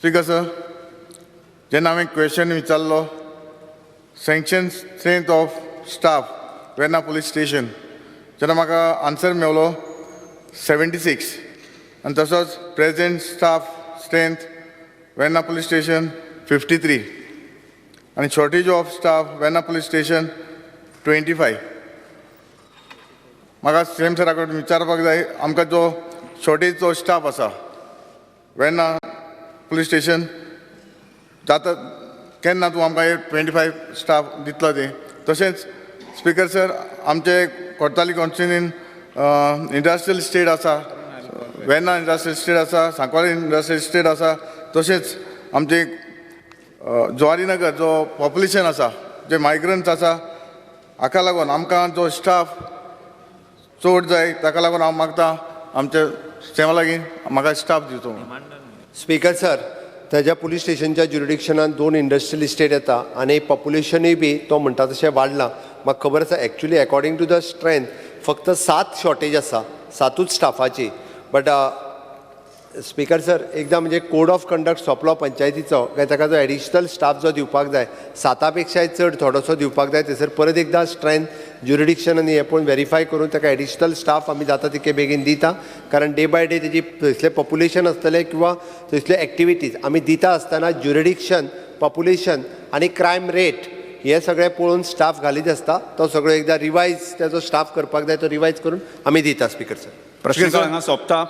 Speaker sir, जेन्ना हांवें question विचारलो sanction strength of staff Verna police station, जेन्ना म्हाका आन्सर मेवलो 76 आनी तसोच present staff strength Verna police station 53 आनी shortage of staff Verna police station 25. म्हाका सीएम सरा कडेन विचारपाक जाय, आमकां जो शॉर्टेजचो स्टाफ आसा वेर्ना पुलीस स्टेशन जाता केन्ना तूं आमकां हे 25 स्टाफ दितलो ते? तशेंच स्पीकर सर, आमचे कोर्ताली कॉन्स्टिट्युन्सीन इंडस्ट्रियल इस्टेट आसा, वेर्ना इंडस्ट्रियल इस्टेट आसा, सांकवाळे इंडस्ट्रियल इस्टेट आसा, तशेंच आमचे जुवारी नगर जो पॉप्युलेशन आसा, जे मायग्रंट्स आसा, हाका लागून आमकां जो स्टाफ चड जाय. ताका लागून हांव मागता आमच्या सीएमा लागीं म्हाका स्टाफ दिवचो म्हणून. स्पीकर सर, ताज्या पुलीस स्टेशनच्या ज्युरिडिक्शनान दोन इंडस्ट्रियल इस्टेट येता आनी पॉप्युलेशनूय बी तो म्हणटा तशें वाडलां. म्हाका खबर आसा, actually according to the strength फक्त सात शॉर्टेज आसा, सातूच स्टाफाची. बट स्पीकर सर, एकदां म्हणजे कोड ऑफ कंडक्ट सोंपलो पंचायतीचो काय ताका जो एडिशनल स्टाफ जो दिवपाक जाय, साता पेक्षाय चड थोडोसो दिवपाक जाय. थंयसर परत एकदां स्ट्रेंथ, ज्युरिडिक्शन आनी हें पळोवन वेरीफाय करून ताका एडिशनल स्टाफ आमी जाता तितके बेगीन दिता, कारण डे बाय डे तेजी थंयसलें पॉप्युलेशन आसतलें किंवा थंयसल्यो एक्टिविटीज आमी दिता आसतना ज्युरिडिक्शन, पॉप्युलेशन आनी क्रायम रेट हे सगळें पळोवन स्टाफ घालीत आसता. तो सगळो एकदां रिवायज तेजो स्टाफ करपाक जाय, तो रिवायज करून आमी दिता स्पीकर सर. प्रश्नकाळ हांगा सोंपता.